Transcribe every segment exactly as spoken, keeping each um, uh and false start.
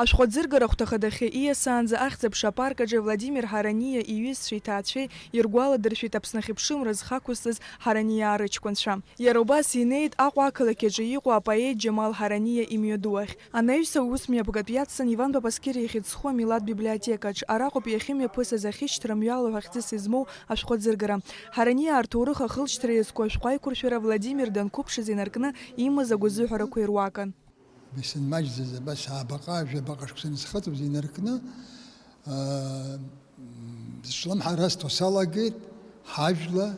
Ашәҟәыӡыргара ахәҭахадахьы ииасаанӡа Ахьӡ-аԥша апарк аҿы Владимир Ҳараниа иҩызцәеи иҭаацәеи иргәаладыршәеит Аԥсны ахьыԥшымра зхақәысҵаз Ҳараниаа рыҷкәынцәа. Иара убас инеит Аҟәа ақалақь аҿы иҟоу апоет Џьамал Ҳараниа имҩаду ахь. Анаҩс аус мҩаԥгатә иацҵан Иван Папаскири ихьыӡ зху амилаҭ библиотекаҿ. Араҟоуп иахьымҩаԥысыз ахьышьҭра мҩалоу ахьӡыс измоу ашәҟәыӡыргара. Ҳараниаа рҭоурых ахылҵшьҭра иазку ашәҟәы аиқәыршәара Владимир данқәыԥшыз инаркны имаз агәазыҳәарақәа ируакын. Исынмаҷӡаз абас аабаҟа, жәабаҟа шықәса анысхыҵуаз инаркны, аа, м, сҿлымҳа расҭо салагеит, ҳажәла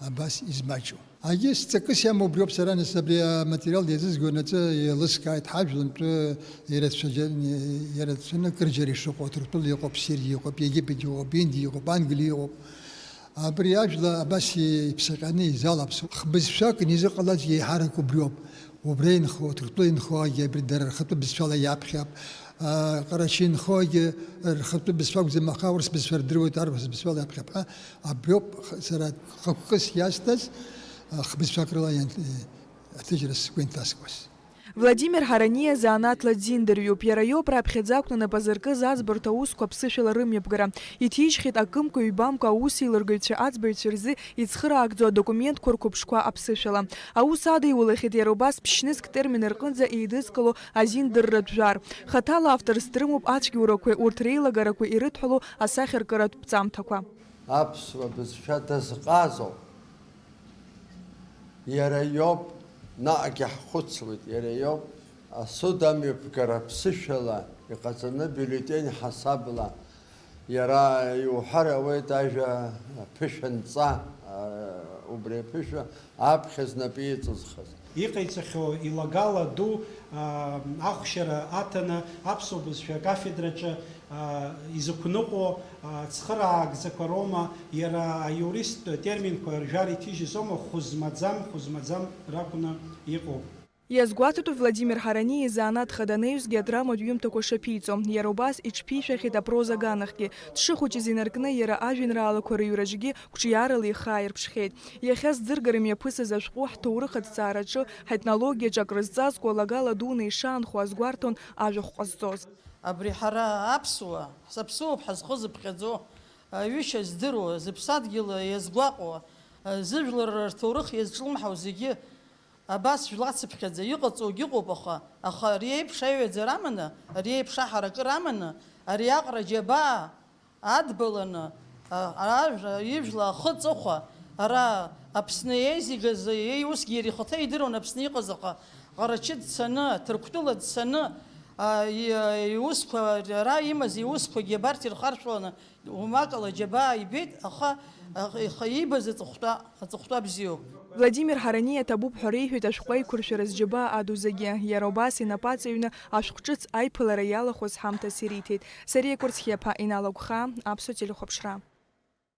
абас измаҷу. Егьыс ҵакыс иамоу убриоуп, сара нас абри аматериал иазызгонаҵы еилыскааит, ҳажәлантәы ирацәаӡа-, ирацәаны акырџьара ишыҟоу, Ҭырқәтәыла иҟоуп, Сириа иҟоуп, Египет иҟоуп, Индиа иҟоуп, Англиа иҟоуп. Абри ажәла абас иԥсаҟьаны изалаԥсоу хбызшәак инизыҟалаз еиҳарак убриоуп. Убра инхо, Ҭырқәтәыла инхогьы абри дара рхатәы бызшәала иаԥхьап. А, Ҟарачы инхогьы рхатәы бызшәа акәӡам, аха аурыс бызшәа рдыруеит, арԥыс бызшәала иаԥхьап ҳәа. Абриоуп х-, сара хықәкыс иасҭаз, а, хбызшәак рыла иан-, э, аҭыжьра сгәы инҭаскуаз. Владимир Ҳараниа занааҭла диндариуп. Иара иоуп раԥхьаӡа акәны нап азыркыз аӡбарҭа аусқәа аԥсышәала рымҩаԥгара. Иҭижьхьеит акымкәа-ҩбамкәа аусеилыргаҩцәа аӡбаҩцәа рзы ицхыраагӡоу адокументқәа рқәыԥшқәа аԥсышәала. Аус адиулахьеит иара убас ԥшьнызқь термин рҟынӡа еидызкыло азиндырратә жәар. Хаҭала авторс дрымоуп ацәгьоурақәеи урҭ реилагарақәеи ирыдҳәалоу асахьаркыратә ԥҵамҭақәа. Аԥсуа бызшәа дазҟазоуп. Иара иоуп, наҟгьы ҳхәыцуеит, иара иоуп асуд амҩаԥгара ԥсышәала иҟаҵаны бюллетень ҳасабла. Иара иуҳәар ауеит ажәа аԥышәа нҵа, а, убри аԥышәа аԥхьа знапы иҵызхыз. Иҟаиҵахьоу илагала ду, а, ахәшьара аҭаны аԥсуа бызшәа акафедраҿы, а, изықәныҟәо, а, цхыраагӡақәа роума, иара аиуристтә терминқәа ржәар иҭижьыз аума, хәы змаӡам, хәы змаӡам ракәны иҟоуп. Иазгәаҭатәуп Владимир Ҳараниа изанааҭ хада анаҩсгьы адраматә ҩымҭақәа шаԥиҵо. Иара убас иҽԥишәахьеит апроза аганахьгьы. Дшыхәыҷыз инаркны иара ажәеинраалақәа рыҩраҿгьы қәҿиарала ихы ааирԥшхьеит. Иахьа зӡыргара мҩаԥысыз ашәҟәы ҳҭоурых аҭҵаараҿы, ҳетнологиаҿы акрызҵазкуа лагала дуны ишаанхо азгәарҭон ажәахә ҟазҵоз. Абри ҳара аԥсуаа, ҳзаԥсыуоуп ҳазхы зыԥхьаӡо, аҩышьа здыруа, зыԥсадгьыл иазгәаҟуа, зыжәлар рҭоурых иазҿлымҳау зегьы абас жәлацыԥхьаӡа иҟаҵоугьы ыҟоуп, аха, аха ари еиԥш аҩаӡара аманы, ари еиԥш аҳаракыра аманы, ари аҟара џьабаа адбаланы, а, ара ижәла ахы ҵыхәа, ара Аԥсны еизигаз, еи-, усгьы иара ихаҭа идыруан Аԥсны иҟаз, аха Ҟарачы дцаны, Ҭырқәтәыла дцаны, а, и-, иусқәа, ара имаз иусқәагьы абарҭ ирхаршәланы, умакала џьабаа ибеит, аха, аха, аха иибаз аҵыхәтәа, аҵыхәтәа бзиоуп. Владимир Ҳараниа ҭабуп ҳәа реиҳәеит ашәҟәы аиқәыршәара зџьабаа аду зегьы. Иара убас инапы аҵаҩны ашәҟә ҿыц аиԥылара иалахәыз ҳамҭас ириҭеит. Сариа Кәырцхиаԥа, Инал Агәхаа, Аԥсуа телехәаԥшра.